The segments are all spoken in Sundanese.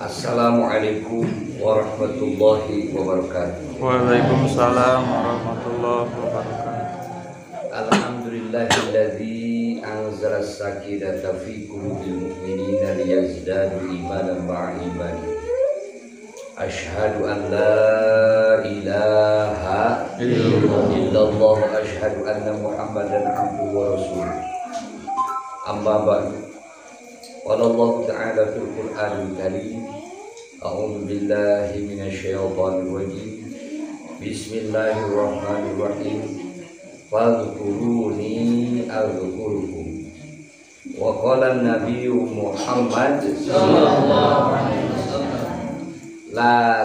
Assalamualaikum warahmatullahi wabarakatuh. Waalaikumsalam warahmatullahi wabarakatuh. Alhamdulillahilladzi anzala as-sakinata fi qulubil mu'minina liyazdadu imanan ma'a imanihim. Asyhadu an la ilaha illallah wa asyhadu anna Muhammadan abduhu wa rasuluh. Amma ba'du. Qala Allah ta'ala fil Qur'anil Karim, a'udzu billahi minasyaitonir rajim. Bismillahirrahmanirrahim. Fadhkuruni adzkurkum. Wa qala an-nabiyyu Muhammad sallallahu alaihi wasallam, la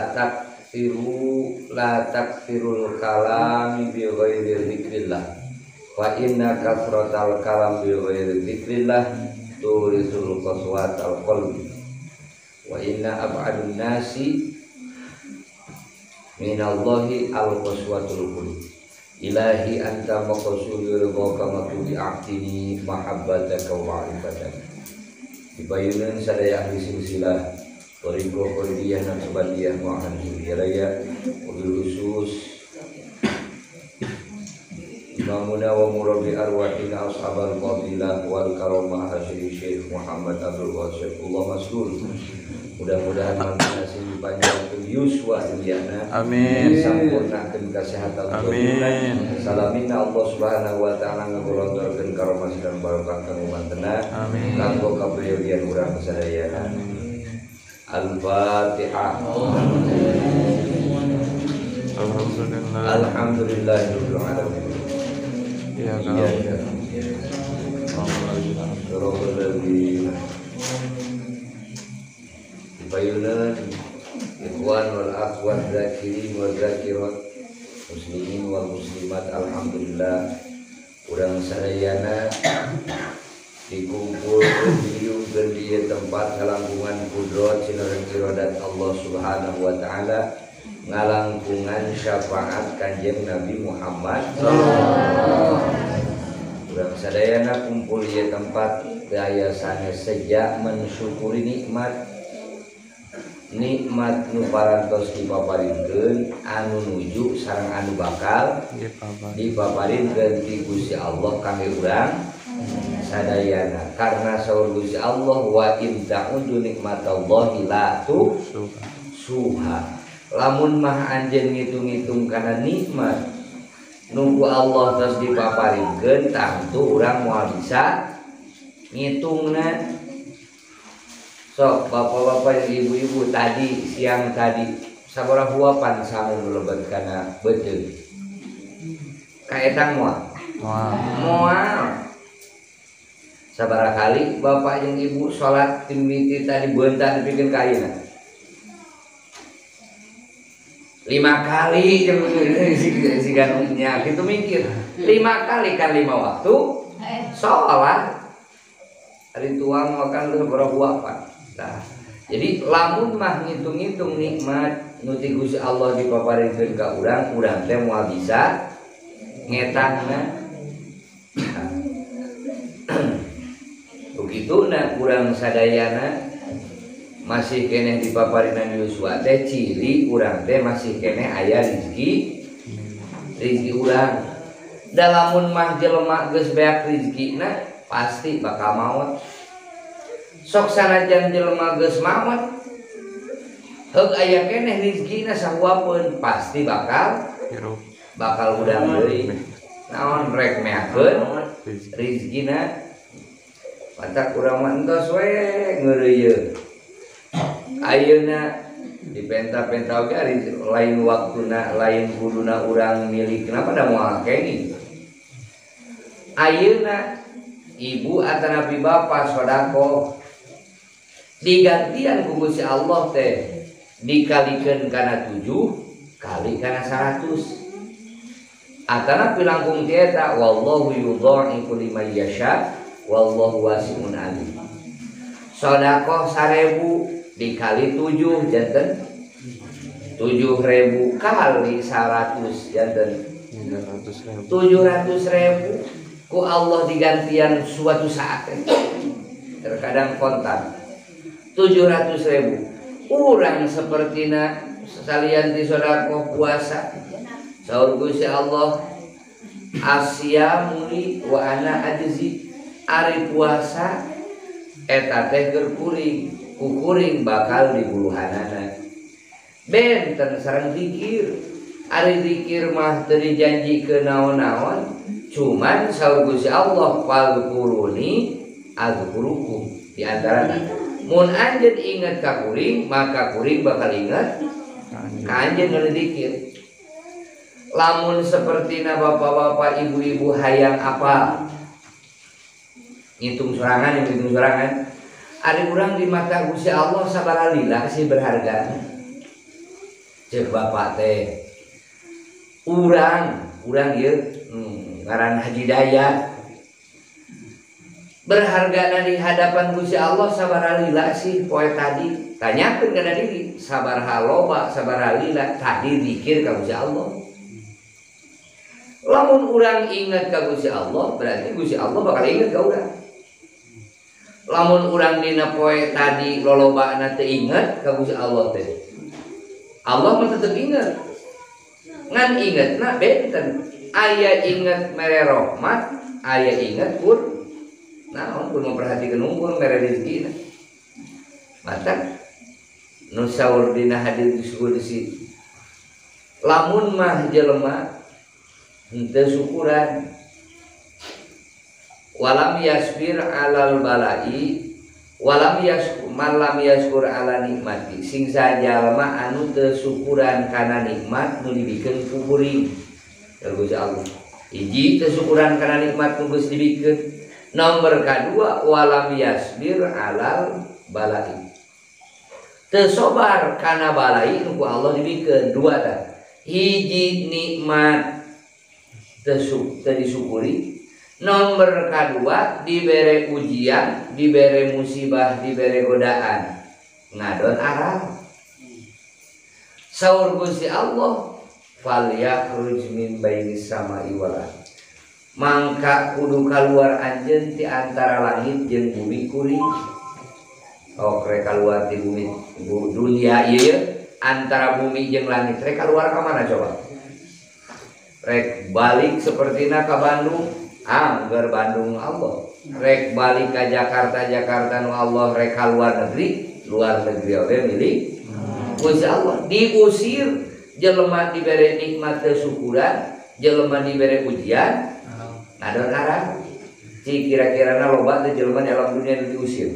takthirul kalami bi ghairi dzikrillah fa inna kathratal kalam bi ghairi dzikrillah turisul qaswatal qalbi wa inna ab'adun nasi minallahi al-qaswatul qulub. Ilahi anta maqsudi ridhaka matubi a'tini mahabbataka wa ma'rifataka. Dibayunan sadaya ahli silsilah thariqah qadiriyah naqsabandiyah mu'ahan hijraya wabil khusus Imamuna wa murabbi arwahina ashabal fadilah wal karamah hasyir Syekh Muhammad Abdul Wahab Allah Maslul. Mudah-mudahan mantena sing dipanjangkeun yuswa diyana. Amin. Sampurnakeun kasehatan. Amin. Salamina Allah Subhanahu wa taala ngagolontorkeun karomah dan barokah kanggo mantena. Amin. Kanggo kaprayogian urang sadayana. Al-Fatihah. Alhamdulillah. Alhamdulillahirabbil alamin. Iya, iya. Bayunan ikhwan wal akhwat zakirin wal zakirat muslimin wal muslimat, alhamdulillah urang sadayana dikumpul diungkeun di tempat ngalangkungan kudrat sinareng iradat Allah Subhanahu wa taala, ngalangkungan syafaat Kanjeng Nabi Muhammad sallallahu. Urang sadayana kumpul di tempat daya sanes sejak mensyukuri nikmat nikmat nu parantos dipaparinkeun anu nuju sareng anu bakal dipaparinkeun ti Gusti Allah kangge urang sadayana. Karena saur Gusti Allah wa in ta'udu nikmatallahi la tuhsuha. Lamun mah anjeun ngitung-ngitung kana nikmat nu ku Allah tos dipaparinkeun tangtu urang moal bisa ngitungna. Sok bapak-bapak dan ibu-ibu tadi siang tadi sabaraha huapan sangu nu lebet kana beuteung? Kaetang moal? Moal. Sabaraha kali bapak jeung ibu salat timiti tadi beuntan dipikeun ka ayeuna? 5 kali jeung si ganungnya kitu mikir. 5 kali kan 5 waktu salat. Ari tuang makan sabaraha huapan. Nah, jadi lamun mah ngitung-ngitung nikmat nu ti Gusti Allah dipaparinkeun ka urang, urang teh moal bisa ngetangna. Nah. Begituna urang sadayana masih keneh dipaparinan yuswa teh ciri urang teh masih keneh aya rezeki rezeki urang. Da lamun mah jelema geus beak rezekina pasti bakal maot. Sok sanajan jelema geus maot heug aya keneh rezekina sahuapeun pasti bakal hirup, bakal hudang deui. Naon rek meakeun rezekina. Pantak urang mah entos we ngeureuyeuh. Ayeuna dipenta-penta oge lain waktuna lain kuduna urang milik kenapa da moal kenging. Ayeuna ibu atanapi bapak sodako digantian ku Gusti Allah teh dikalikeun kana 7 kali kana 100 atanapi langkung ti eta wallahu yudha'ifu liman yasha wallahu wasi'un alim. Sodako 1000 dikali 7 janten 7.000 kali 100 janten 700.000 ku Allah digantian suatu saat. Terkadang kontan 700.000. Urang sapertina salian ti sedekah puasa. Saur Gusti Allah asyamu li wa ana ajzi. Ari puasa eta teh keur kuring, ku kuring bakal dibuluhanana. Benten sareng zikir. Ari zikir mah teu dijanjikeun naon-naon, cuman saur Gusti Allah fadzkuruni azkurukum. Di antarana mun anjeun inget ka kuring, maka kuring bakal inget ka anjeun nu zikir. Lamun sapertina bapak-bapak, ibu-ibu hayang apa? Ngitung sorangan, ngitung sorangan. Ari urang di mata Gusti Allah sabaraha lila sih berharga. Cek bapak teh. Urang ieu ngaran Haji Daya. Berhargana di hadapan Gusti Allah sabaraha lila sih poe tadi. Tanyakeun kana diri, sabaraha loba, sabaraha lila tadi zikir ka Gusti Allah. Lamun urang ingat ka Gusti Allah, berarti Gusti Allah bakal ingat ka urang. Lamun urang dina poe tadi lolobana teu inget ka Gusti Allah teh, Allah mah tetep inget. Ngan ingetna benten. Aya inget mere rahmat, aya inget pun naon pun memperhatikeun unggul mere rezekina. Mata nu saur dina hadis qudsi. Lamun mah jelema henteu syukuran walam yasbir alal balai walam yaskur malam yaskur ala nikmati sing sajalma anu teu syukuran kana nikmat nu dibikeun ku kuring Gusti Allah. Hiji teu syukuran kana nikmat nu geus dibikeun. Nomor kadua walam yasbir alal balai teu sabar kana balai nu ku Allah dibikeun. Dua tah. Hiji nikmat teu disyukuri. Nomor kedua dibere ujian, dibere musibah, dibere godaan, ngadon aral. Saur Gusti Allah fal yakhruj min bainis sama'i wal ardh. Mangka kudu kaluar anjeun ti antara langit jeung bumi kuring. Oh, rek kaluar ti bumi dunia ieu antara bumi jeung langit rek kaluar ka mana coba? Rek balik sapertina ka Bandung, angger Bandung Allah. Rek balik ka Jakarta, Jakarta nu Allah. Rek ka luar negeri, luar negeri oge milik Gusti Allah. Diusir jelema dibere nikmat teu syukuran, jelema dibere ujian ngadon arah. Ci kira-kirana loba teh jelema di alam dunia nu diusir.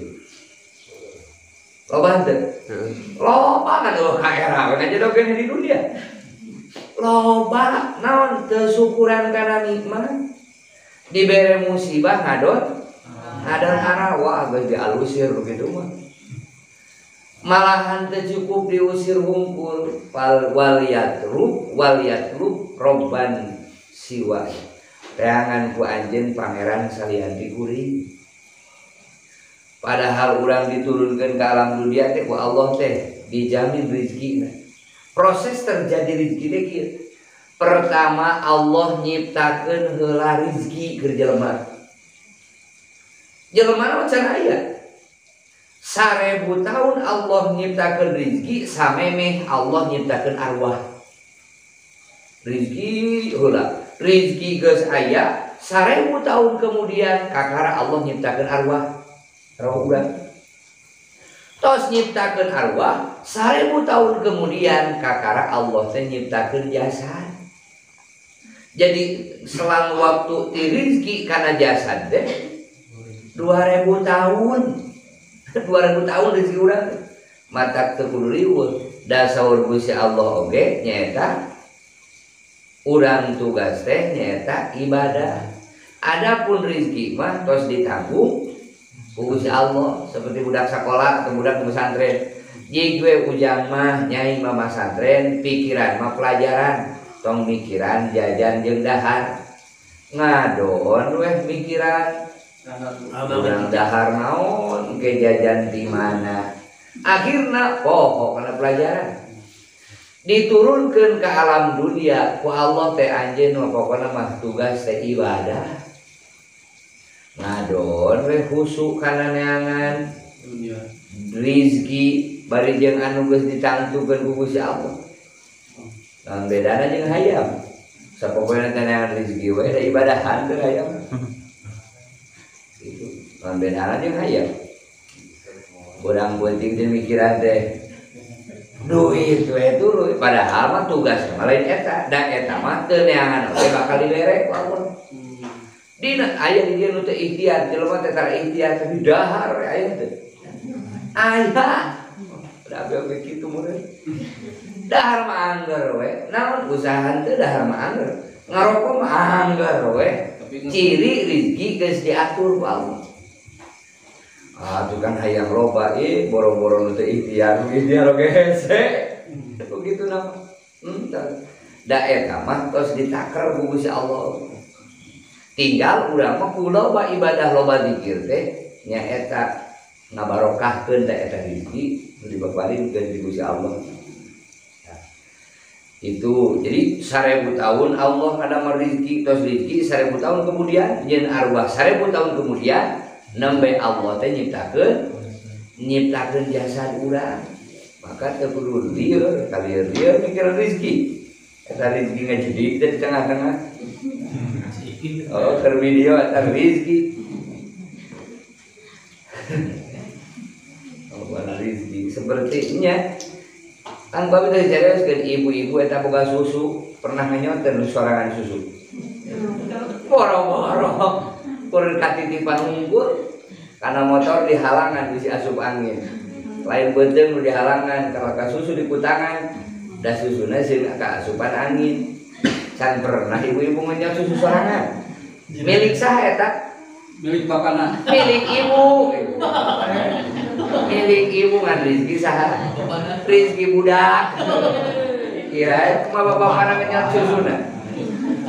Loba teh? Loba kan eueuh ka era we aja dogen di dunia. Loba naon teu syukuran kana nikmat. Dibere musibah ngadon arah, wah geus dialusir begitu mah. Malahan teu cukup diusir hungkul fal waliyatrub waliyatrub robban siwa. Teangan ku anjeun pangeran salian ti kuring. Padahal urang diturunkeun ka alam dunia teh ku Allah teh dijamin rezekina. Proses terjadi rezeki teh kieu. Pertama Allah nyiptakeun heula rezeki keur jelema. Jelema mah can aya. 1000 tahun Allah nyiptakeun rezeki samemeh Allah nyiptakeun arwah. Rezeki heula, rezeki geus aya, 1000 tahun kemudian kakara Allah nyiptakeun arwah. Arwah urang. Tos nyiptakeun arwah, 1000 tahun kemudian kakara Allah teh nyiptakeun jasad. Jadi selang waktu ti rizki kana jasad teh 2000 tahun. 2000 tahun rezeki urang. Matak teu kudu riweuh. Da saur Gusti Allah oge nyaeta urang tugas teh nyaeta ibadah. Adapun rezeki mah tos ditanggung ku Gusti Allah, seperti budak sekolah atau budak pesantren. Jig we ujang mah nyai mah masantren, pikiran mah pelajaran. Tong mikiran jajan jeung dahar. Ngadon weh mikiran urang dahar naon ke jajan di mana. Akhirna poho kana pelajaran. Diturunkeun ke alam dunia ku Allah teh anjeun mah pokona mah tugas teh ibadah. Ngadon weh khusyuk kana neangan. Rizki bari jeung anu geus ditangtukeun ku Gusti Allah. Naon bedana jeung hayam? Sapopoena teh neangan rizki we da ibadahan teh hayam. Itu naon bedana jeung hayam? Urang beuting teh mikiran teh duit we tuluy, padahal mah tugas mah lain eta, da eta mah teu neangan oge bakal dibere ku Allah. Dina aya di dieu nu teu ikhtiar, jelema teh tara ikhtiar tapi dahar we aya teh. Aya. Da oge kitu meureun. Dahar mah angger we, naon usaha teu dahar mah angger. Ngarokok mah angger we. Ciri rezeki geus diatur ku Allah. Ah, tuh kan hayang loba boro-boro nu teu ikhtiar, ikhtiar oge hese. Begitu nama. Da eta mah tos ditaker ku Gusti Allah. Tinggal urang mah ku loba ibadah loba zikir teh nyaeta ngabarokahkeun da eta rezeki nu dibaparinkeun di Gusti Allah. Nah, itu jadi 1000 tahun Allah ngadamel rezeki tos rezeki 1000 tahun kemudian nyeun arwah 1000 tahun kemudian nembe Allah teh nyiptakeun jasad urang. Maka teu kudu lieur kalieur-lieur mikiran rezeki. Eta rezeki ngajedik teh di tengah-tengah. Oh, keur video eta rezeki. Oh, rezeki sepertinya kan babi teh seriuskeun ibu-ibu eta boga susu pernah nganyoteun sorangan susu. Boro-boro kur katitipan unggul karena motor dihalangan bisi asup angin. Lain beuteung nu dihalangan kalau ka susu dikutangan da susuna sieun ka asupan angin. Can pernah ibu-ibu ngenyot susu sorangan. Milik saha eta? Milik bapana. Milik ibu. Milik ibu ngan rezeki saha? Rezeki budak. Kira kumaha bapana ngenyot susuna?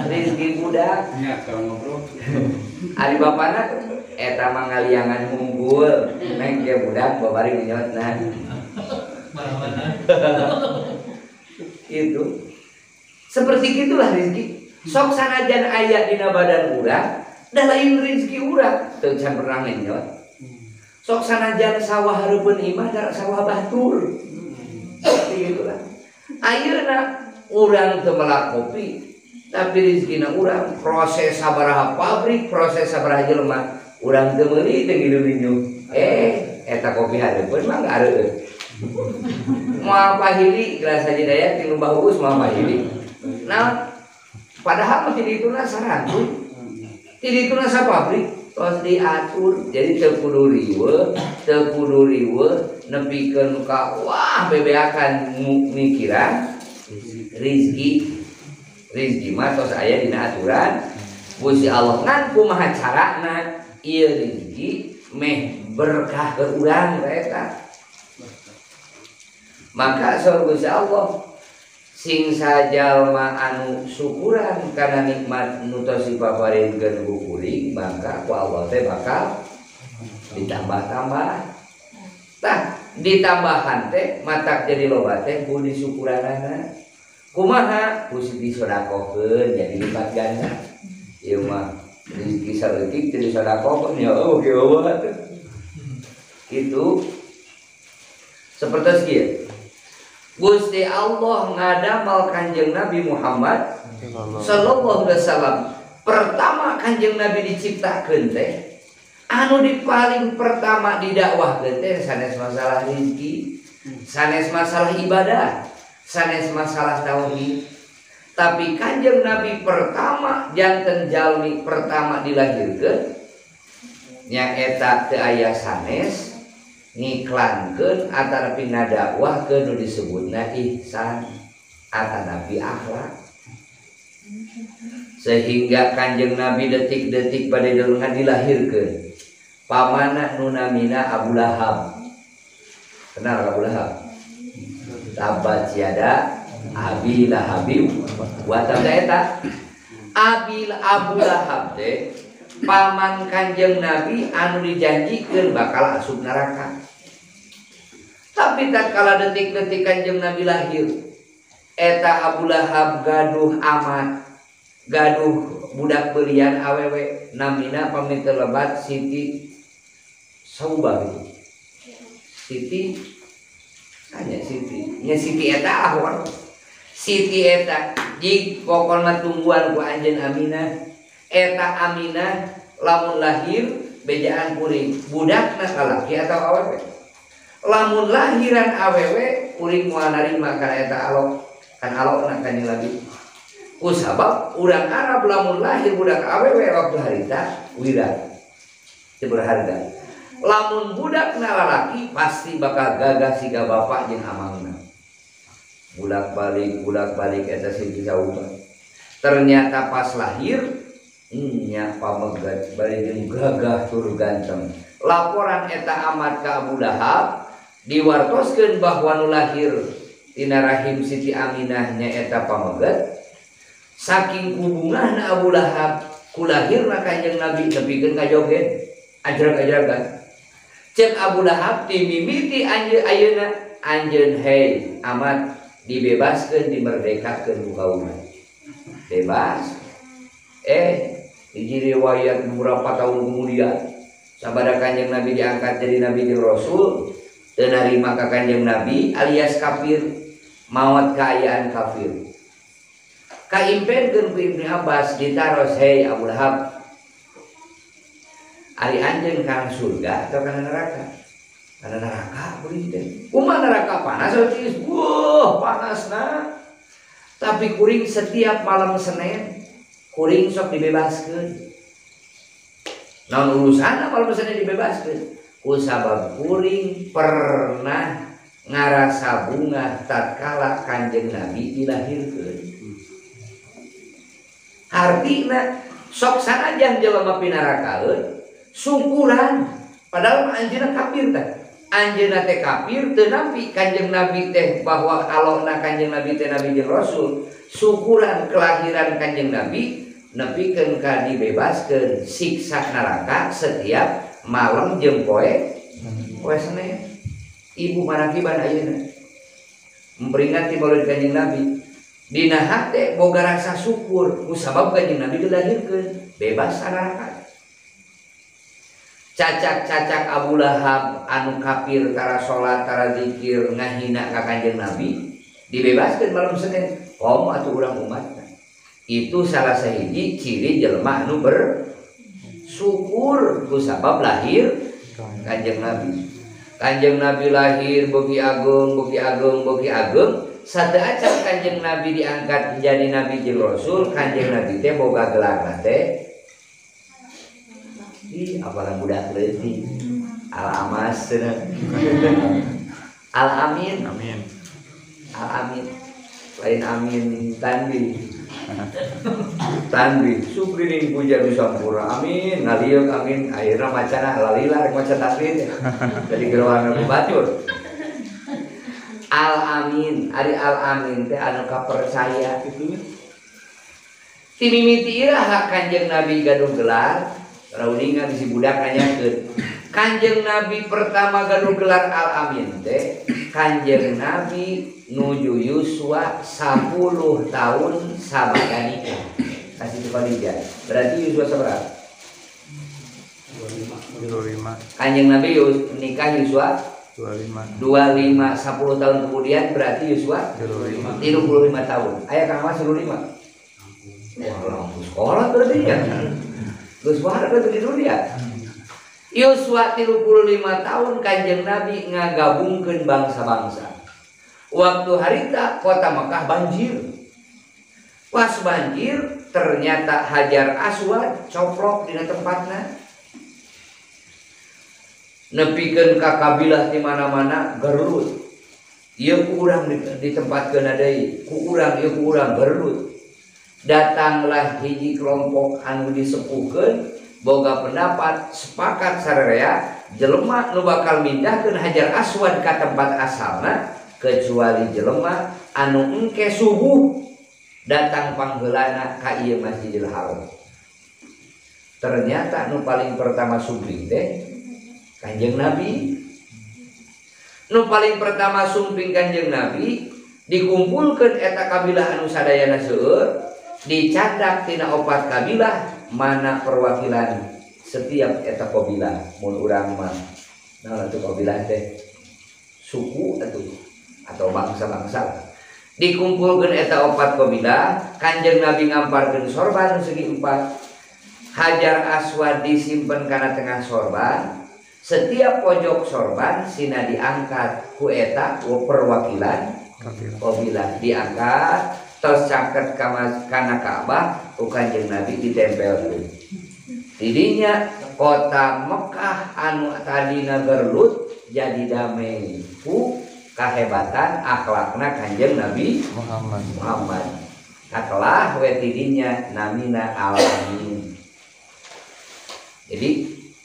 Rezeki budak. Nya kalau ngobrol. Ari bapana eta mah ngaliangan unggul, neng ge budak babari ngenyotna. Itu. Seperti itulah rezeki. Sok sanajan aya dina badan urang, da lain rezeki urang, teu can pernah ngenyot. Sok sanajan sawah hareupeun imah da sawah batur. Seperti itulah. Ayeuna urang teu melak kopi, tapi rezekina urang proses sabaraha pabrik, proses sabaraha jelema, urang teu meuli teu ngilu-ngilu. Eta kopi hareupeun mah areueun. Moal pahili gelas haji daya ti lembah uus moal pahili. Nah, padahal mah ti dituna sarantu. Ti dituna sapabrik tos diatur. Jadi teu kudu riweuh nepikeun ka wah bebeakan mikiran rezeki. Rezeki mah tos aya dina aturan Gusti Allah. Ngan kumaha carana ieu rezeki meh berkah ke urang eta. Maka saur Gusti Allah sing sajalma anu syukuran kana nikmat nu tos dipaparinkeun ku kuring maka ku Allah teh bakal ditambah-tambah. Tah ditambahan teh matak jadi loba teh ku disyukuranana. Kumaha ku disodakohkeun jadi lipat ganda. Ieu mah rezeki saeutik teu disodakohkeun ya eueuh kieu atuh. Kitu sapertos kieu. Gusti Allah ngadamel Kanjeng Nabi Muhammad sallallahu alaihi wasallam. Pertama Kanjeng Nabi diciptakeun teh anu di paling pertama didakwahkeun teh sanes masalah rezeki, sanes masalah ibadah, sanes masalah tauhid. Tapi Kanjeng Nabi pertama janten jalmi pertama dilahirkeun nyaeta teu aya sanes ngiklankeun atanapi ngadakwahkeun nu disebutna ihsan atanapi akhlak. Sehingga Kanjeng Nabi detik-detik pada delungan dilahirkeun pamana nu namina Abu Lahab. Kenal Abu Lahab? Tabat yada Abi Lahabim wa tab eta Abil Abu Lahab teh paman Kanjeng Nabi anu dijanjikeun bakal asup neraka. Tapi tatkala detik-detik Kanjeng Nabi lahir, eta Abu Lahab gaduh amat, gaduh budak belian awewe namina pamit lebat Siti Saubah gitu. Siti hanya Siti nya Siti eta lah pokona Siti eta jig pokona tungguan ku anjeun Aminah eta Aminah lamun lahir bejaan kuring budakna lalaki atau awewe lamun lahiran awewe kuring moal narima kana eta alok kan alokna kanjeng Nabi ku sabab urang Arab lamun lahir budak awewe waktu harita wira teu berharga lamun budak lalaki pasti bakal gagah siga bapak jeung amangna bulak balik eta Siti Saubah ternyata pas lahir nya pamegat bari jeung gagah tur ganteng laporan eta amat ka Abu Lahab diwartoskeun bahwa nu lahir tina rahim Siti Aminah nya eta pamegat saking kubungahna Abu Lahab ku lahirna Kanjeng Nabi nepikeun ka joget ajrag-ajragan cek Abu Lahab timimiti anjeun ayeuna anjeun hei amat dibebaskeun dimerdekakeun ku kaumna bebas hiji riwayat beberapa tahun kemudian sabada Kanjeng Nabi diangkat jadi nabi jeung rasul teu narima ka Kanjeng Nabi alias kafir maot kaayaan kafir kaimpenkeun ku Ibnu Abbas ditaros hei Abu Lahab ari anjeun kana surga atau kana neraka? Kana neraka kuring teh. Kumaha neraka panas atuh? Wah, panasna. Tapi kuring setiap malam Senin kuring sok dibebaskeun. Naon urusanna malam Senin dibebaskeun? Ku sabab kuring pernah ngarasa bunga tatkala Kanjeng Nabi dilahirkeun. Artina sok sanajan jelema pinarakaeun syukuran padahal anjeunna kafir teh anjeunna teh kafir teu nampi Kanjeng Nabi teh bahwa alona Kanjeng Nabi teh nabi jeung rasul syukuran kelahiran Kanjeng Nabi nepikeun ka dibebaskeun siksa neraka setiap malam jeung poe poe Senin. Ibu marakiban ayeuna memperingati Maulid Kanjeng Nabi dina hate boga rasa syukur ku sabab Kanjeng Nabi dilahirkeun bebas neraka. Cacak-cacak Abu Lahab anu kafir tara salat tara zikir ngahina ka Kanjeng Nabi dibebaskeun malam Senin kom atuh urang umatna. Itu salah sahiji ciri jelema anu bersyukur ku sabab lahir Kanjeng Nabi. Kanjeng Nabi lahir beuki ageung beuki ageung beuki ageung sateuacan Kanjeng Nabi diangkat menjadi nabi jeung rasul Kanjeng Nabi teh boga gelarna teh ih apalah budak leutik al-amas al-amin amin al-amin lain amin tandi tandi sugrining puja nu sampurna amin ngaliuk amin akhirna macana lalila rek maca tasbih jadi gerwana ku batur al-amin ari al-amin teh anu kapercaya kitu timimiti iraha Kanjeng Nabi gaduh gelar rauningan si budak nanyakeun Kanjeng Nabi pertama gaduh gelar Al-Amin teh Kanjeng Nabi nuju yuswa 10 tahun sabada nikah kasih tu Khadijah berarti yuswa sabaraha? 25. Kanjeng Nabi nikah yuswa 25. 25 10 tahun kemudian berarti yuswa 35 35 tahun. Aya Kang Mas 35. Wah, langsung sekolah berarti ya. Geus warga di dunia. Yuswa 35 tahun Kanjeng Nabi ngagabungkeun bangsa-bangsa. Waktu harita kota Mekah banjir. Pas banjir ternyata Hajar Aswad coplok dina tempatna. Nepikeun ka kabilah di mana-mana gerulut. Ieu ku urang ditempatkeun deui, ku urang ieu ku urang gerulut. Datanglah hiji kelompok anu disepuhkeun boga pendapat sepakat sararea jelema nu bakal mindahkeun Hajar Aswad ka tempat asalna kecuali jelema anu engke subuh datang pangheulana ka ieu Masjidil Haram. Ternyata nu paling pertama sumping teh Kanjeng Nabi. Nu paling pertama sumping Kanjeng Nabi dikumpulkeun eta kabilah anu sadayana seueur dicadak tina opat kabilah mana perwakilan setiap eta kabilah mun urang mah naon atuh kabilah teh suku atau bangsa-bangsa. Dikumpulkeun eta 4 kabilah, Kanjeng Nabi ngamparkeun sorban segi 4. Hajar Aswad disimpen kana tengah sorban. Setiap pojok sorban sina diangkat ku eta perwakilan kabilah diangkat tos caket kana Ka'bah ku Kanjeng Nabi ditempelkeun. Didinya kota Mekah anu tadina gelut jadi damai ku kahebatan akhlakna Kanjeng Nabi Muhammad. Katelah we tidinya namina alamin. Jadi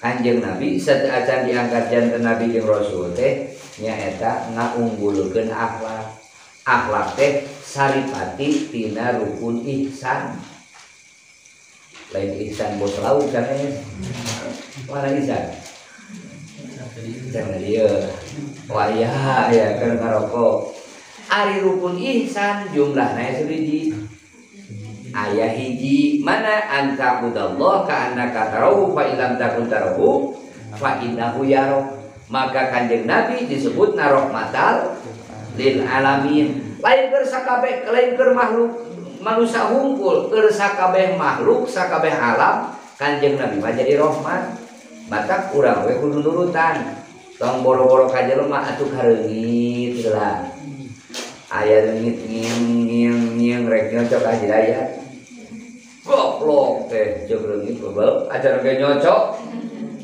Kanjeng Nabi sateuacan diangkat janten Nabi jeung Rasul teh nyaeta ngaunggulkeun akhlak. Akhlak teh saripati tina rukun ihsan. Lain ihsan bos lauk sanes. Mana ihsan? Jangan dia. Wah iya ya kan ngarokok. Ari rukun ihsan jumlahna 1. Aya hiji mana anta'budallah ka'annaka tarahu fa illam takun tarahu fa innahu yarok. Maka Kanjeng Nabi disebut rahmatal lil alamin. Lain keur sakabeh, lain keur makhluk manusia hungkul, keur sakabeh makhluk, sakabeh alam Kanjeng Nabi mah jadi rahmat. Matak urang we kudu nurutan. Tong boro-boro ka jelema atuh kareungit heula. Aya leungit ngiem ngiem ngiem rek nyocok ka hidayat. Goblok teh jeung leungit bebel ajar ge nyocok.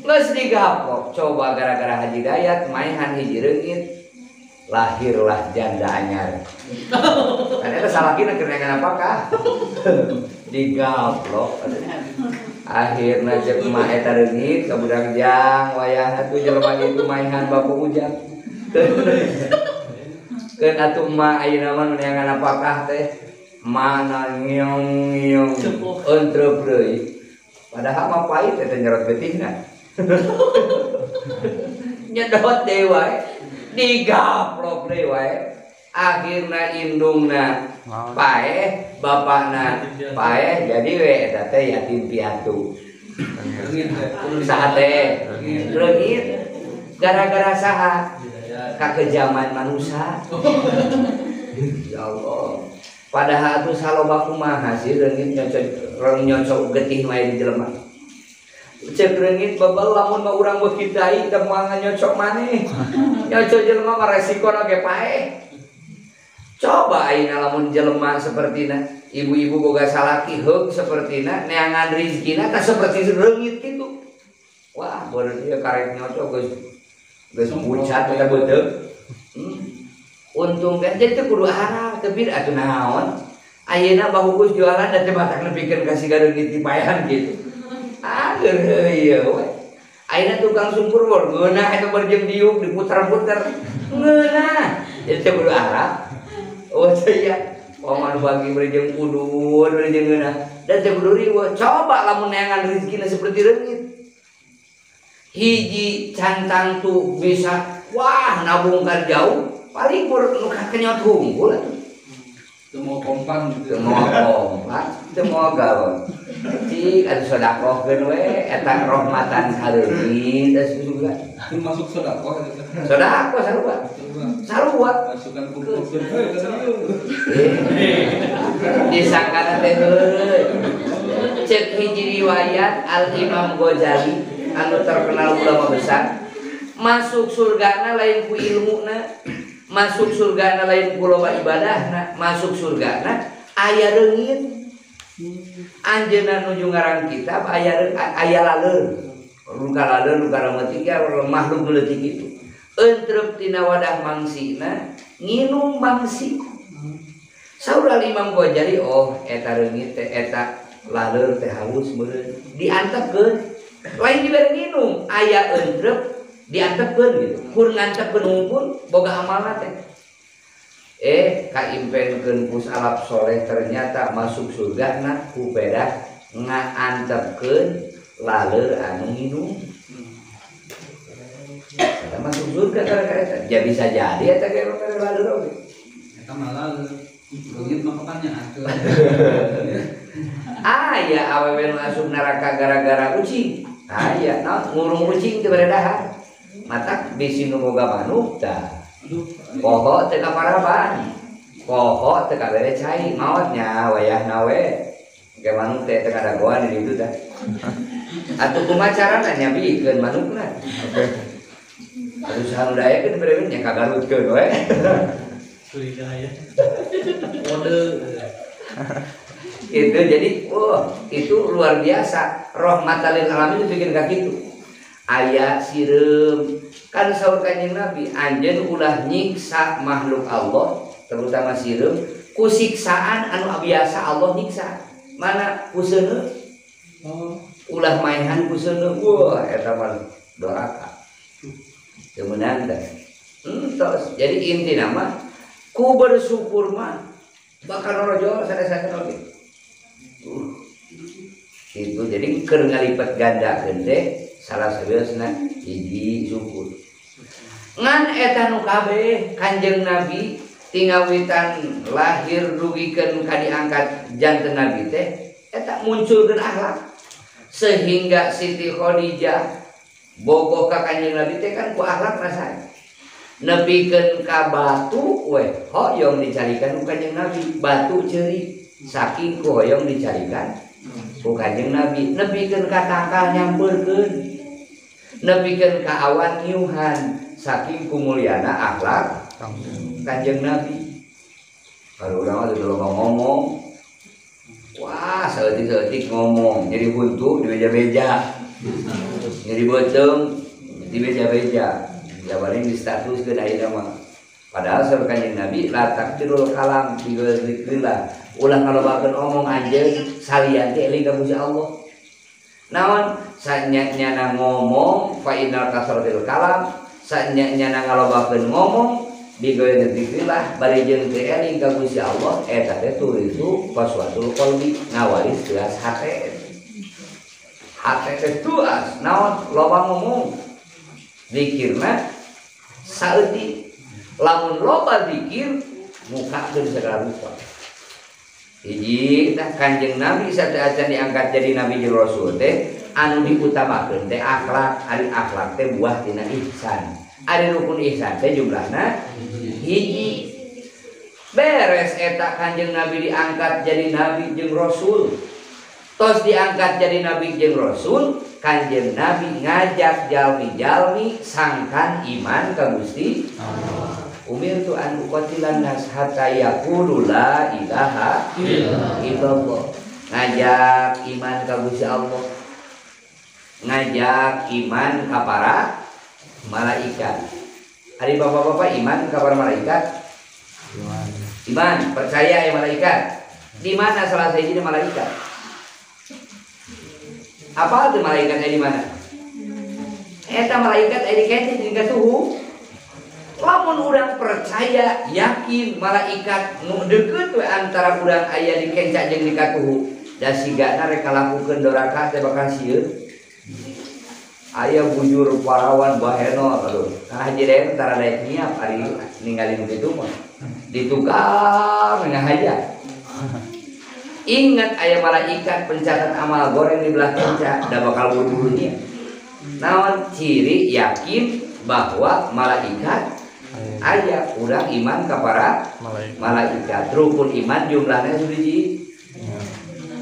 Geus digaplok coba gara-gara Haji Dayat maehan hiji reungit lahirlah janda anyar. Kan eta salakina keur neangan apakah? Digaplok. Akhirna ceuk mah eta reungit ka budak jang wayahna tuh jelema kitu maehan bapak ujang. Keun atuh emak ayeuna mah neangan apakah teh mana ngiong ngiong entrep deui. Padahal mah pahit eta nyerot getihna. Nyedot deui wae, digaplok deui wae. Akhirna indungna paeh, bapakna paeh, jadi we eta teh yatim piatu. Saha teh? Reungit. Gara-gara saha? Kakejaman manusia. Ya Allah. Padahal atuh saloba kumaha sih reungit nyocok getih wae di jelema. Cek reungit bebel lamun mah urang beuki tai teu moal nyocok maneh. Nyocok jelema mah resikona ge paeh. Coba ayeuna lamun jelema sapertina, ibu-ibu boga salaki heug sapertina, neangan rizkina tah saperti reungit kitu. Wah, beureum ieu karek nyocok geus geus pucat eta beuteung. Untung kan jadi teu kudu arah teu bir atuh naon. Ayeuna bahukus jualan da teu batak nepikeun ka siga reungit dipaehan kitu. Ah geureuy ieu we. Ayeuna tukang sumur bor ngeunah eta berjem diuk diputer-puter. Ngeunah. Jadi teu kudu arah. Oh iya, paman bagi berjem udun berjem ngeunah. Dan teu kudu riweuh. Coba lamun neangan rezekina seperti reungit. Hiji cantang tuh bisa wah nabungkan jauh paling pur nu kenyot hungkul atuh. Teu moal kompan gitu. Teu moal kompan, teu moal galon. Cik atuh sedekahkeun we eta rahmatan kareungit teh juga. Termasuk sedekah eta. Sedekah sarua. Sarua. Masukan kumpulkeun we ka dieu. Disangkana teh heueuy. Cek hiji riwayat Al Imam Ghazali anu terkenal ulama besar, masuk surgana lain ku ilmuna, masuk surgana lain ku loba ibadahna, masuk surgana aya reungit. Anjeunna nuju ngarang kitab aya aya laleur. Luka laleur luka reumetik ya makhluk nu leutik kitu. Entrep tina wadah mangsina, nginum mangsi. Saur Imam Ghazali, oh eta reungit teh eta laleur teh halus meureun diantepkeun. Lain dibere nginum, aya entrep diantepkeun gitu. Kur ngantepkeun hungkul boga amalna teh. Kaimpenkeun ku salaf soleh ternyata masuk surga na ku pedah ngaantepkeun laleur anu nginum. Eta masuk surga gara-gara eta. Ja bisa jadi eta ge laleur oge. Eta mah laleur. Reungit mah pertanyaan. Aya awewe nu asup neraka gara-gara ucing. Aya naon ngurung ucing teu bere dahar. Matak bisi nu boga manuk tah. Poho teu kaparaban. Poho teu kabere cai maot nya wayahna we. Engke manuk teh teu kadagoan di ditu tah. Atuh kumaha carana nya bikeun manukna. Atuh saha nu daekeun bere nya kagarutkeun we. Curiga ya. Kode. Itu jadi wah, itu luar biasa. Rahmatan lil alamin itu bikin kakitu. Aya sireum kan saur Kanjeng Nabi anjeun ulah nyiksa makhluk Allah terutama sireum ku siksaan anu biasa Allah nyiksa. Mana ku seuneu? Oh, ulah maehan ku seuneu. Wah, eta mah doraka. Teu meunang teh. Entos. Jadi intina mah ku bersyukur mah bakal norojol sanes-sanes oge. Itu jadi keur ngalipet gandakeun teh salah sawiosna hiji syukur. Ngan eta nu kabeh Kanjeng Nabi tingawitan lahir dugikeun ka diangkat janten nabi teh eta munculkeun akhlak sehingga Siti Khadijah bogoh ka Kanjeng Nabi teh kan ku akhlak rasana. Nepikeun ka batu we hoyong dicarikan ku Kanjeng Nabi, batu ceuri saking ku hoyong dicarikan ku Kanjeng Nabi. Nepikeun ka tangkal nyampeurkeun, nepikeun ka awan ngiuhan saking kumulyana akhlak Kanjeng Nabi. Kalau urang mah teu loba ngomong, wah saeutik-saeutik ngomong, jadi huntu di beja-beja, jadi beuteung di beja-beja. Jawabannya di status ke ayeuna mah. Padahal saur Kanjeng Nabi la taktirul kalam bi dzikrillah. Ulah ngalobakeun omong anjeun salian teh eling ka Gusti Allah. Naon sanya-nyana ngomong fa innal kasratil kalam, sanya-nyana ngalobakeun ngomong bi dzikrillah bari jeung teu eling ka Gusti Allah eta teh turitu qaswatul qalbi ngawaris gelas hate. Hate teh tuas naon loba ngomong. Zikirna saeutik lamun loba zikir mukakeun segala rupa. Hiji tah Kanjeng Nabi sateuacan diangkat jadi nabi jeung rasul teh anu diutamakeun teh akhlak, ari akhlak teh buah tina ihsan. Ari rukun ihsan teh jumlahna hiji. Beres eta Kanjeng Nabi diangkat jadi nabi jeung rasul. Tos diangkat jadi nabi jeung rasul, Kanjeng Nabi ngajak jalmi-jalmi sangkan iman ka Gusti Allah. Umirtu an uqatilan nas hatta yaqulu la ilaha illallah. Ngajak iman ka Gusti Allah. Ngajak iman ka para malaikat. Ari bapak-bapak iman ka para malaikat? Iman. Iman, percaya ya malaikat. Di mana salah sahiji malaikat? Apa tuh malaikatnya di mana? Eta malaikat aya di kene jeung katuhu. Lamun urang percaya yakin malaikat nu deukeut we antara urang aya di kenca jeung di katuhu, da sigana rek ngalakukeun doraka teh bakal sieun. Aya bujur parawan baheno aduh. Nah haji deui tara daek nyiap ari ningali nu kitu mah. Ditukar ngahaja. Ingat aya malaikat pencatat amal goreng di belah kenca, da bakal buru-burunya. Naon ciri yakin bahwa malaikat aya urang iman ka para malaikat. Rukun iman jumlahnya hiji.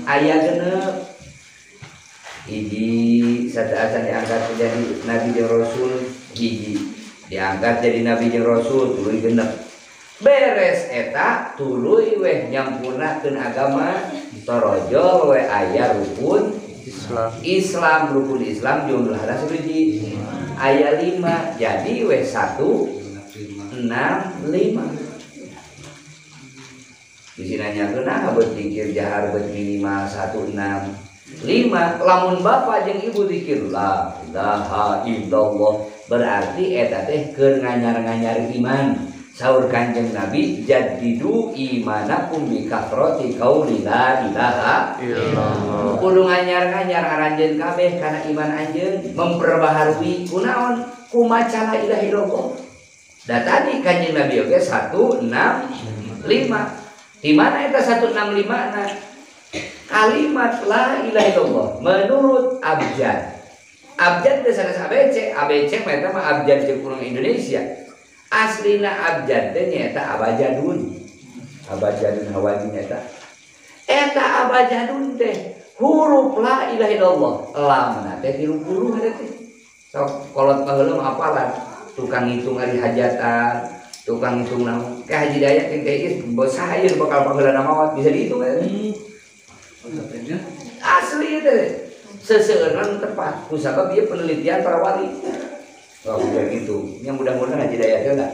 Aya genep. Hiji sateuacan diangkat jadi nabi jeung rasul, hiji diangkat jadi nabi jeung rasul tuluy genep. Beres eta tuluy weh nyampurnakeun agama torojol we aya rukun Islam. Islam rukun Islam jumlahna sabiji aya 5 jadi weh 1 6 5. Bisi nanyakeun nah beut zikir jahar beut minimal 1 6 5. Lamun bapak jeung ibu zikir la ilaha illallah berarti eta teh keur nganyar-nganyar iman. Saur Kanjeng Nabi jadidu imanakum bi kathrati qauli la ilaha illallah. Kudu nganyar-nganyar aranjeun kabeh kana iman anjeun, memperbaharui kunaon kumaca la ilaha illallah. Da tadi Kanjeng Nabi oge 1 6 5. Di mana eta 165 na? Kalimat la ilaha illallah menurut abjad. Abjad teh sanes ABC, ABC mah eta mah abjad jeung urang Indonesia. Aslina abjad teh nyaeta abajadun. Abajadun hawaji nyaeta. Eta abajadun teh huruf la ilaha illallah. Lamna teh 30 eta teh. Sok kolot baheula mah hafalan. Tukang ngitung ari hajatan, tukang ngitung naon. Kayak Haji Dayat jeung Teh Is saha ieu bakal baheula maot bisa dihitung eta. Asli teh. Seseueurna tepat ku sabab ieu penelitian para wali. Oh, udah gitu. Yang mudah-mudahan Haji Dayat teh lah.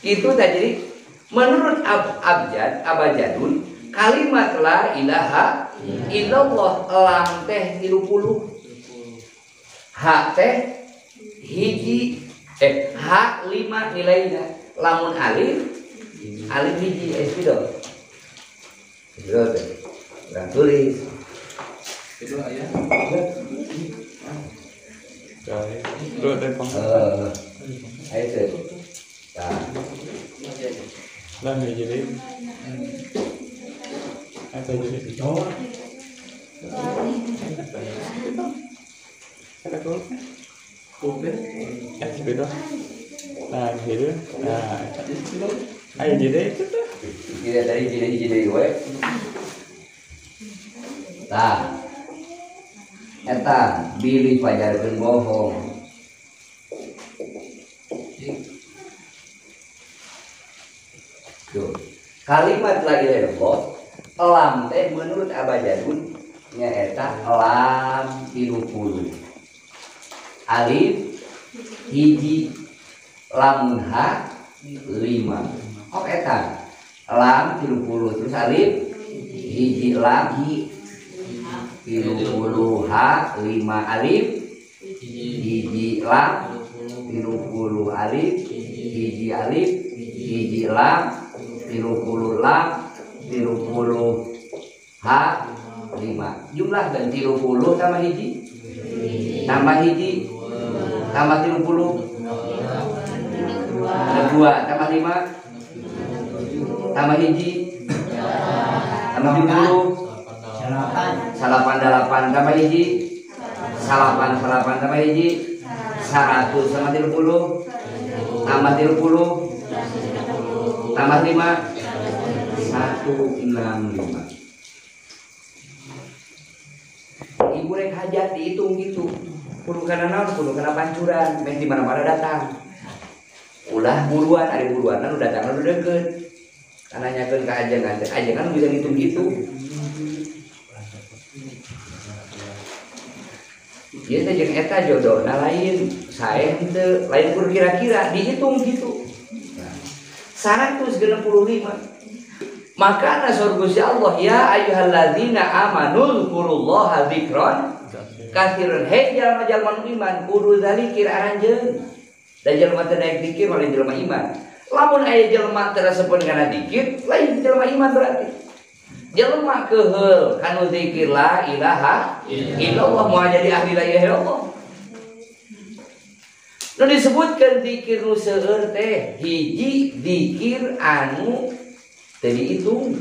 Itu tadi jadi menurut abjad abajadun kalimat la ilaha illallah lam teh 30 h teh hiji h 5 nilainya lamun alif alif hiji spidol spidol teh urang tulis itu aya ayo teh tah lam jadi apa jadi ada kok beda nah gitu nah ayo jadi itu tuh tidak tadi jadi we tah eta bilih pajarkeun bohong. Tuh. Kalimat la ilaha illallah lam teh menurut abajadun nyaeta lam 30 alif hiji lamun ha 5. Oh eta lam 30 terus alif hiji lam 30 ha 5 alif hiji lam 30 alif hiji alif hiji lam 30 lam 30 h 5. Jumlah dan 30 tambah hiji tambah hiji tambah 30 2 tambah 5 tambah hiji tambah 30 salapan 8 tambah hiji salapan 8 tambah hiji 100 sama 30 tambah 30 tambah 5 165. Ibu rek hajat dihitung gitu. Kudu kana naon, kudu kana pancuran, meh di mana-mana datang. Ulah buruan, ari buruan nu datang nu deukeut. Nanyakeun ka ajengan, ajengan bisa ngitung gitu. Ieu teh jeung eta jodohna lain, sae henteu, lain kur kira-kira dihitung gitu. 165. Maka nasor Gusti Allah ya ayyuhalladzina amanu dzkurullaha dzikran katsiran. Hei jalma-jalma nu iman kudu zikir aranjeun. Da jalma teu daek zikir lain jelema iman. Lamun aya jelema teu resepeun kana zikir lain jelema iman berarti. Jelema keuheul kanu zikir la ilaha illallah moal jadi ahli la ilaha illallah. Nu disebutkeun zikir nu seueur teh hiji zikir anu teu dihitung.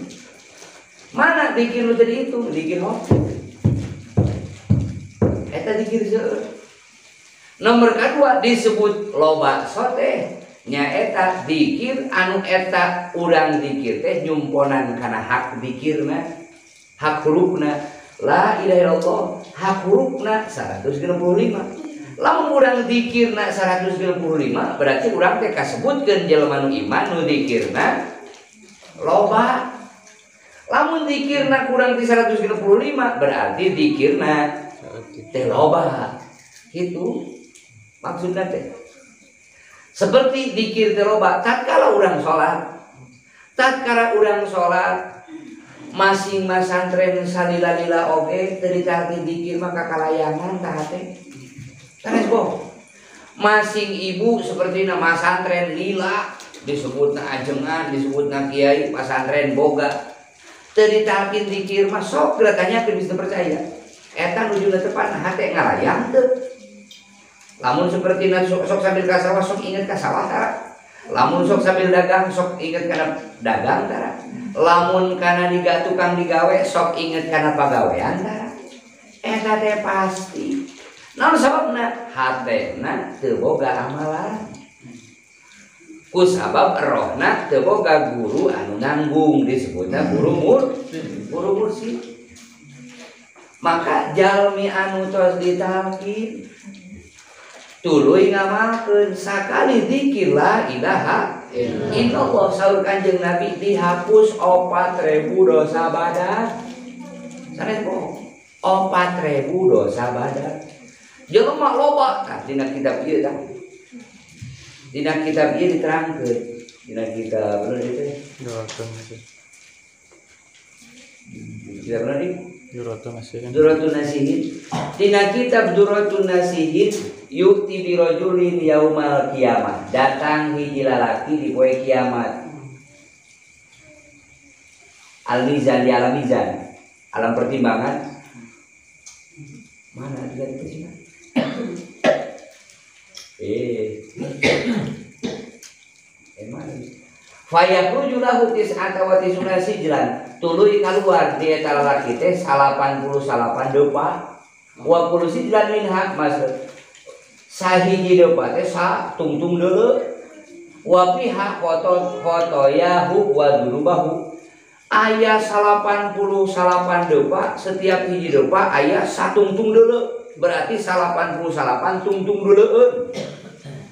Mana zikir nu teu dihitung? Zikir hofik. Eta zikir seueur. Nomor kedua disebut loba soteh nyaeta zikir anu eta urang zikir teh nyumponan kana hak zikirna, hak hurufna la ilaha illallah, hak hurufna 165. Lamun urang zikirna 165 berarti urang teh kasebutkeun jelema nu iman nu zikirna loba. Lamun zikirna kurang ti 165 berarti zikirna teh loba. Gitu maksudna teh. Seperti zikir teh loba tatkala urang salat. Tatkala urang salat masing masantren salila-lila oge teu ditarti zikir mah kakalayangan tah teh. Tanes boh. Masing ibu seperti nama masantren lila disebutna ajengan, disebutna kiai, pasantren boga. Teu ditalkin zikir mah sok geura tanyakeun bisa percaya. Eta nuju tepat hate ngalayang teu. Lamun seperti sok sambil ka sawah sok inget ka sawah tara. Lamun sok sambil dagang sok inget kana dagang tara. Lamun kana diga tukang digawe sok inget kana pagawean tara. Eta teh pasti. Naon sababna? Hatena teu boga amalan. Ku sabab rohna teu boga guru anu nanggung disebutna guru guru mursyid. Maka jalmi anu tos ditalkin tuluy ngamalkeun sakali zikir la ilaha illallah saur Kanjeng Nabi dihapus 4000 dosa badan. Sanes bohong. 4000 dosa badan. Jelema loba tah dina kitab ieu tah. Dina kitab ieu diterangkeun. Dina kitab bener ieu teh. Duratun Nasihin. Kitab bener ieu? Duratun Nasihin. Duratun Nasihin. Dina kitab Duratun Nasihin yukti birojulin yaumal kiamat. Datang hiji lalaki di poe kiamat. Al-mizan di alam mizan, alam pertimbangan. Mana ada itu sih? Mana? Fayakhruju lahu tis'ata wa tis'una sijlan. Tuluy kaluar di eta lalaki teh 88 depa. Wa kullu sijlan minha masuk. Sahiji depa teh sa tungtung deuleu. Wa fiha khotoyahu wa dzunubahu. Aya 88 depa, setiap hiji depa aya satungtung deuleu. Berarti 88 tungtung deuleueun.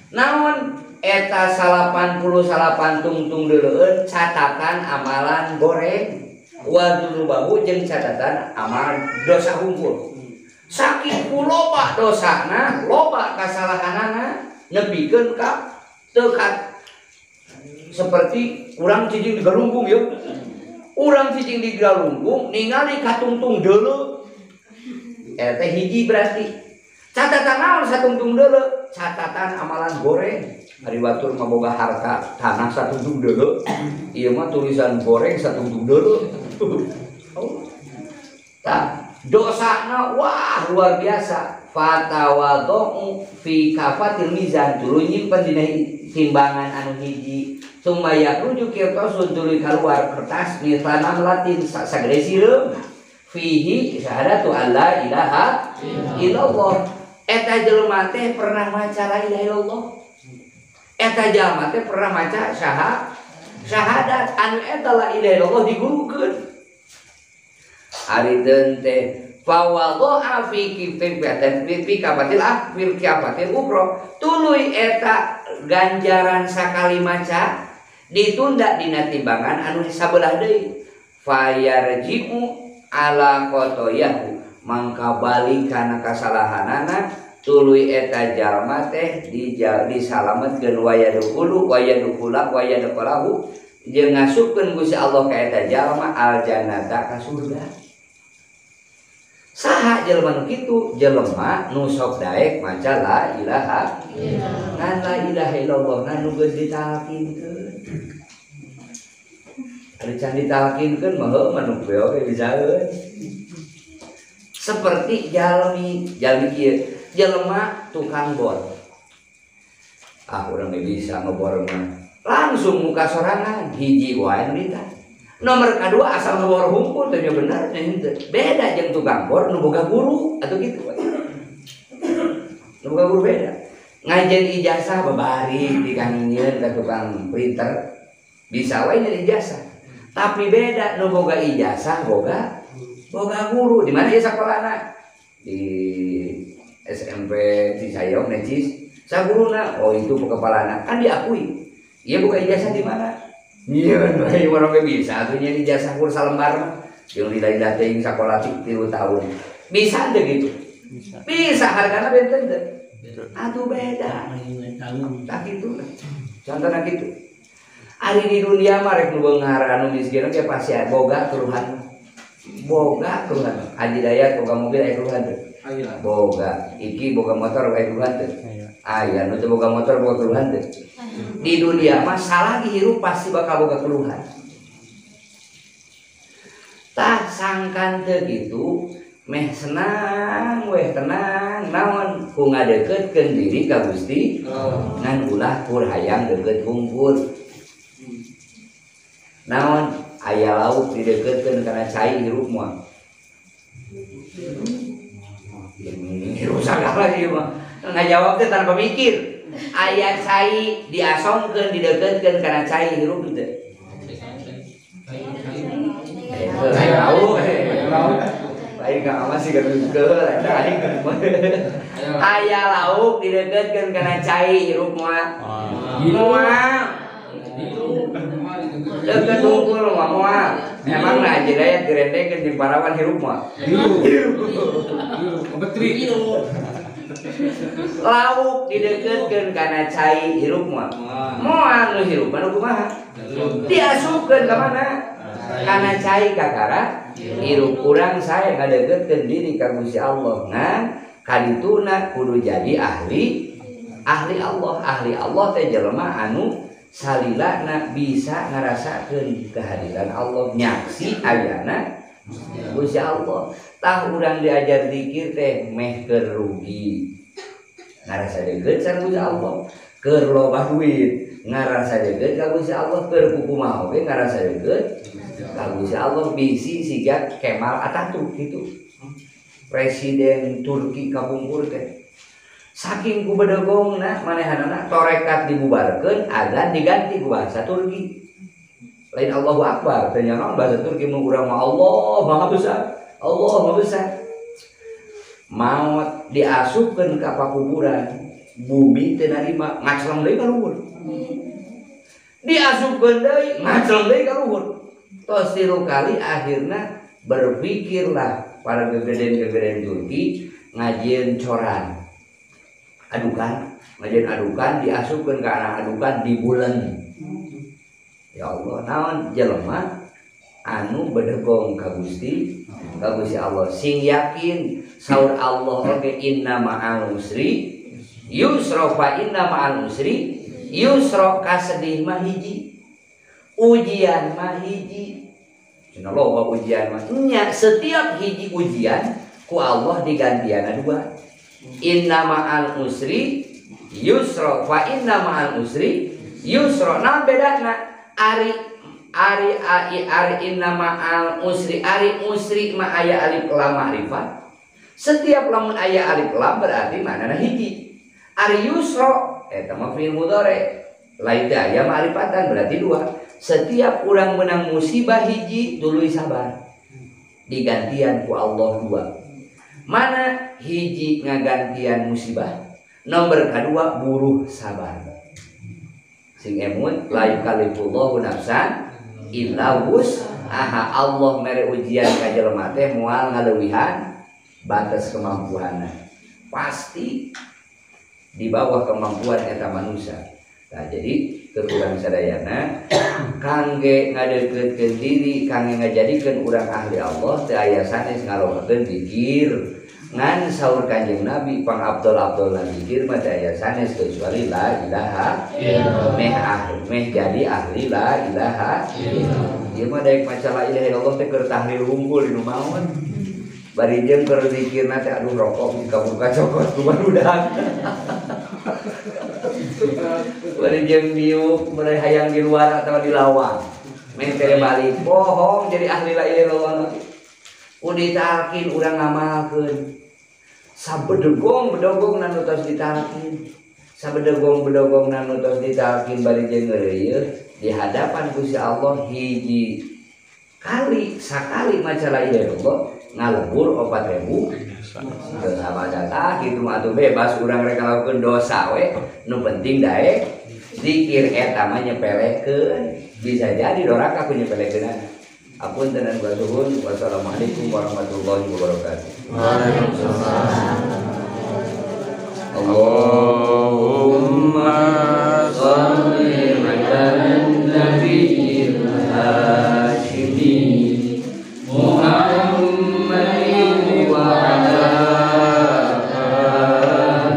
Naon eta 88 tungtung deuleueun catatan amalan goreng wa dzunubahu jeung catatan amal dosa hungkul. Saking ku loba dosana, loba kasalahanana nepikeun ka teu seperti urang cicing di galunggung ya. Urang cicing di galunggung ningali katungtung deuleu. Eta teh hiji berarti. Catatan naon satungtung deuleu? Catatan amalan goreng. Ari batur mah boga harta tanah satungtung deuleu. Ieu mah tulisan goreng satungtung deuleu. Oh. Tah dosana wah luar biasa. Fatawadhu fi kafatil mizan tuluy nyimpen dina timbangan anu hiji. Summa yakhruju qirtasun tuluy kaluar kertas misalan latin sagede sireum fihi syahadatu alla ilaha illallah. Eta jelema teh pernah maca la ilaha illallah. Eta jelema teh pernah maca syahadat anu eta la ilaha illallah digurukeun. Ari teh fawadha'a fi kifatan fi kafatil fil kiafatil ukhra tuluy eta ganjaran sakali maca ditunda dina timbangan anu sabelah deui fayarji'u ala khotoyahu mangka balik kana kasalahanana tuluy eta jalma teh disalametkeun wayadkhulu wayadkhula wayadkhulahu jeung ngasupkeun Gusti Allah ka eta jalma al jannata ka surga. Saha jelema nu kitu? Jelema nu sok daek maca la ilaha illallah. Ngan la ilaha illallah ngan nu geus ditalkinkeun. Ari can ditalkinkeun mah heuh mah nu oge bisaeun. Seperti jalmi, jalmi kieu, jelema tukang bor. Ah urang ge bisa ngebor mah. Langsung muka sorangan hiji wae nu ditah. Nomor kedua asal ngebor humpul teh bener teh henteu. Beda jeung tukang bor nu boga guru atuh kitu we. Nu boga guru beda. Ngajen ijazah babari dikanginyeun ka tukang printer. Bisa wae nyeun ijazah. Tapi beda nu boga ijazah boga guru. Di mana ieu sakolana? Di SMP Cisayong Necis. Saguruna, oh itu kepalana kan diakui. Ieu boga ijazah di mana? Iya, orang bisa atuh nya ijazah kur salembar mah. Jeung lila-lila teuing sakola 3 tahun. Bisa teu gitu? Bisa. Bisa hargana benten teu? Atuh beda. Tah kitu. Contohna kitu. Ari di dunia mah rek nu beunghar anu miskin ge pasti boga keluhan. Boga keluhan. Haji Dayat boga mobil aya keluhan teu? Boga. Iki boga motor aya keluhan teu? Aya nu teu boga motor boga keluhan teu? Di dunia mah salah hirup pasti bakal boga keluhan. Tah sangkan teu kitu meh senang weh tenang naon ku ngadeuketkeun diri ka Gusti ngan ulah kur hayang deukeut hungkul. Naon aya lauk dideuketkeun kana cai hirup mah. Hirup sagala ieu mah. Ngajawab teh tanpa mikir. Aya cai diasongkeun dideukeutkeun kana cai hirup teu? Lauk, lain kang amas sih keur eta aing. Aya lauk dideukeutkeun kana cai hirup moal. Moal. Deukeut hungkul mah moal. Emang nah jidayat direndekeun jeung parawan hirup moal. Hirup. Betri. Lauk dideukeutkeun kana cai hirup moal. Moal nu hirup mah kumaha? Diasupkeun ka mana? Kana cai kakara hirup urang saya ngadeukeutkeun diri ka Gusti Allah. Nah, kadituna kudu jadi ahli ahli Allah. Ahli Allah teh jelema anu salilana bisa ngarasakeun kehadiran Allah, nyaksi ayana Gusti Allah. Tah urang diajar zikir teh meh keur rugi. Ngarasa deukeut sareng Gusti Allah. Keur loba duit ngarasa deukeut ka Gusti Allah, keur kukumaha oge ngarasa deukeut ka Gusti Allah, bisi siga Kemal Atatürk gitu. Presiden Turki kapungkur teh. Saking ku bedegongna manehanana torekat dibubarkeun, azan diganti ku bahasa Turki. Lain Allahu Akbar, teh nyaon bahasa Turki mun urang mah Allah Maha Besar, Allah Maha Besar. Maot diasupkeun ka pakuburan, bumi teu narima, ngacleng deui ka luhur. Diasupkeun deui, ngacleng deui ka luhur. Tos tilu kali akhirna berpikirlah para gegeden-gegeden Turki ngajieun coran. Adukan, ngajieun adukan diasupkeun ka anak adukan di bulan. Ya Allah, naon jelema anu bedegong ka Gusti, ka Gusti Allah. Sing yakin saur Allah oge inna ma'al usri yusra fa inna ma'al usri yusra, kasedih mah hiji, ujian mah hiji. Cenah loba ujian mah nya, setiap hiji ujian ku Allah digantiana dua. Inna ma'al usri yusra fa inna ma'al usri yusra. Naon bedana? Ari ari ai ari inna ma'al usri, ari usri ma aya alif lam ma'rifat. Setiap lamun aya alif lam berarti maknana hiji. Ari yusra eta mah fi'il mudhari, lain teh aya ma'rifatan berarti dua. Setiap urang menang musibah hiji tuluy sabar, digantian ku Allah dua. Mana hiji ngagantian musibah, nomor kedua buruh sabar. Sing emut la yukallifullahu nafsan illa wus'aha. Allah mere ujian ka jelema teh moal ngaleuwihan batas kemampuanna, pasti di bawah kemampuan eta manusia. Nah, jadi kekurang sadayana kangge ngadeukeutkeun diri, kangge ngajadikeun urang ahli Allah teu aya sanes ngalobakeun zikir. Ngan saur Kanjeng Nabi pang abdol-abdol zikir mah teu aya sanes kecuali la ilaha illallah. Meh ahli, meh jadi ahli la ilaha illallah. Ieu mah daek maca la ilaha illallah teh keur tahlil hungkul di nu maon. Bari jeung keur zikirna teh aduh rokok buka-buka cokot ku barudak. Bari jeung diuk bari hayang di luar atau di lawang. Meh teh balik bohong jadi ahli la ilaha illallah. Ku ditalkin urang ngamalkeun. Sabedegong bedogong nanu tos ditalkin. Sabedegong bedogong nanu tos ditalkin bari jeung ngeureuyeuh di hadapan Gusti Allah hiji kali sakali maca la ilaha illallah ngalebur 4000 dosa baca gitu mah atuh bebas urang rek ngalakukeun dosa we nu penting daek zikir eta mah nyepelekeun, bisa jadi doraka ku nyepelekeunana. Apunten dan basuhun. Wassalamualaikum warahmatullahi wabarakatuh. Waalaikumsalam. Allahumma shalli ala nabiyil hasyimi Muhammadin wa ala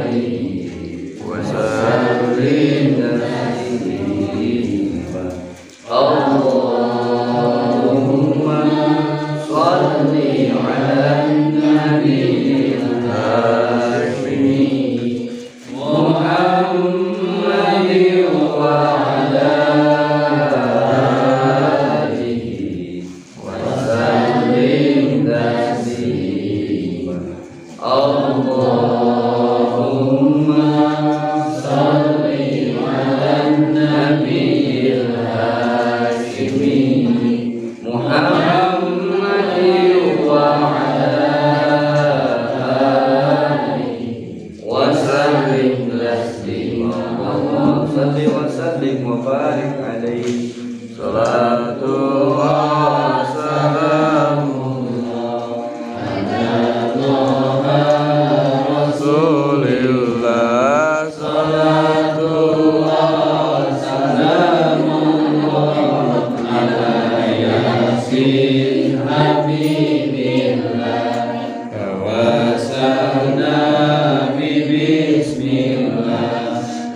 alihi wa sallim taslima. Allahumma shalli ala nabiyil hasyimi Muhammadin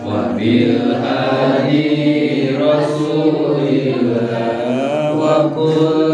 Wa bil hadi rasulillah wa kulli